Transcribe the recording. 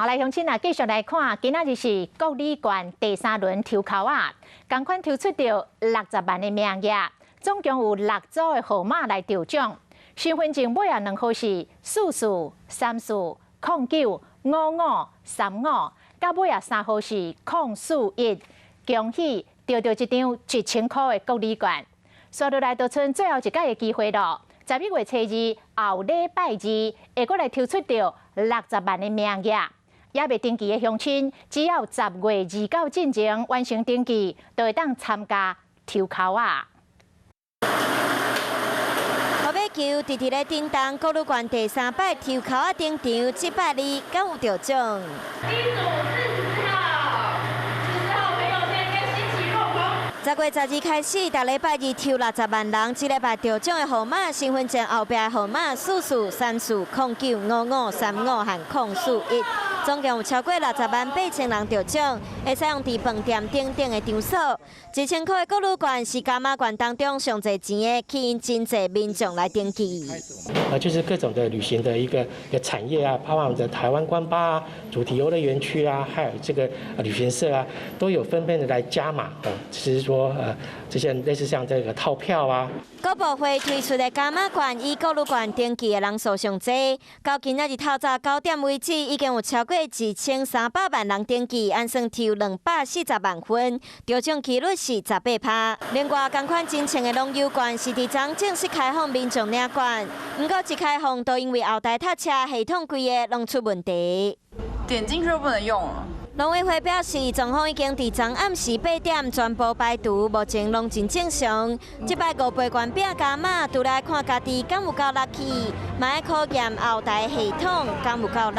好來，鄉親啊，繼續來看，今仔日是國旅券第三輪抽籤仔，仝款抽出著60萬的名額，總共有六組的號碼來抽獎。身份證尾仔兩號是4434095535，佮尾仔三號是041。恭喜得著這張1000箍的國旅券。紲落來就賰最後一擺的機會囉。11月初2後禮拜二會閣來抽出著60萬的名額。猶未登記的鄉親，只要10月29進前完成登記，就會當參加抽籤仔。號碼球直直咧叮當，國旅券第三擺抽籤仔登場，這擺你敢有著獎？一組44號，44號朋友現在應該欣喜若狂。10月12開始，逐禮拜二抽60萬人，這禮拜著獎的號碼，身份證後壁號碼4434095535和041，總共有超過60萬8千人著獎，會使用佇飯店等等的場所。1000箍的國旅券是加碼券當中上濟錢的，吸引真濟民眾來登記。就是各種的旅行的一個產業啊，包括我們的台灣觀巴啊、主題遊樂園區啊，還有這個旅行社啊，都有紛紛的來加碼哦，就是說這些類似像這個套票啊。國博會推出的加碼券以國旅券登記的人數上濟，到今仔日透早9點為止，已經有超過1300萬人登記，按算抽240萬份，中獎幾率是18趴。另外，仝款真穿的龍遊券是佇昨正式開放民眾領券，毋過一開放都因為後台塞車，系統規个攏出問題，點進去就不能用了。農委會表示，狀況已經佇昨暗時8點全部排除，目前攏真正常。這擺五倍券餅加碼，除了看家己敢有夠力氣，嘛愛考驗後台系統敢有夠力。